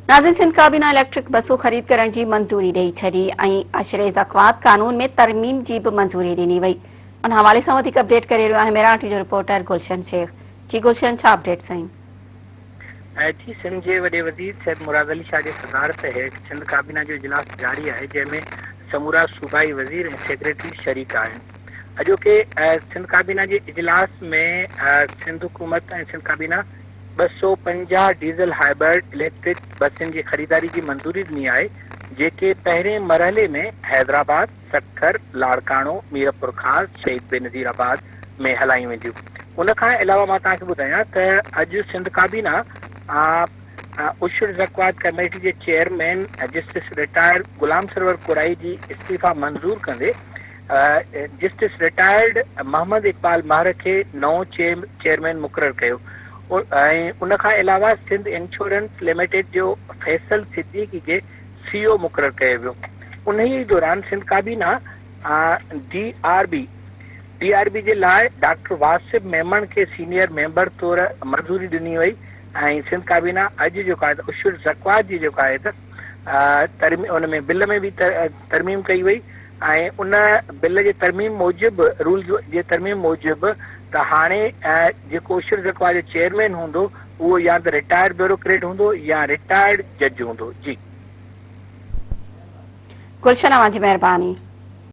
ناظرين سنڌ ڪابينا اليڪٽرڪ بسون خريد ڪرڻ جي منظوري ڏئي ڇڏي ۽ عشري زڪوات قانون ۾ ترميم جي به منظوري ڏني وئي ان حوالي سان وڌيڪ اپڊيٽ ڪري رهيو آهي ميران ٽي جو رپورٽر گلشن شيخ جي گلشن ڇا اپڊيٽس آهن. جي سنڌ جي وڏي وزير سيد مراد علي شاهه جي صدارت هيٺ سنڌ ڪابينا جو اجلاس جاري آهي جنهن ۾ سمورا صوبائي وزير ۽ سيڪريٽري شريڪ آهن اڄوڪي سنڌ ڪابينا جي اجلاس ۾ سنڌ حڪومت ۽ سنڌ ڪابينا 250 ڊيزل هائبرڊ اليڪٽرڪ بسن جي خريداري جي منظوري ڏني آهي، جيڪي پهرين مرحلي ۾ حيدرآباد، سکر، لاڙڪاڻو، ميرپورخاص، شهيد بينظير آباد ۾ هلايون وينديون. ان کان علاوه مان توهان کي ٻڌايان ته اڄ سنڌ ڪابينا عشر زڪوات ڪميٽي جي chairman justice retired Ghulam Sarwar Korai جي استعيفيٰ منظور ڪندي جسٽس رٽائرڊ محمد اقبال مهر کي نئون چيئرمين مقرر ڪيو ۽ ان کان علاوه سنڌ انشورنس لميٽيڊ جو فيصل صديقي کي سي او مقرر ڪيو ويو. انهيء ئي دوران سنڌ ڪابينا D R B D R B جي لاء ڊاڪٽر واصف ميمڻ کي سينيئر ميمبر طور منظوري ڏني وئي ۽ سنڌ ڪابينا اڄ جيڪو آهي ته عشر زڪوات جي جيڪو آهي ته ان ۾ بل ۾ به ترميم ڪئي وئي ۽ ان بل جي ترميم موجب رولز جي ترميم موجب ته هاڻي جيڪو عشر زڪوات جو چيئرمين هوندو اهو يا ته رٽائرڊ بيوروڪريٽ هوندو يا رٽائرڊ جج هوندو جي. گلشن اوهان جي مهرباني.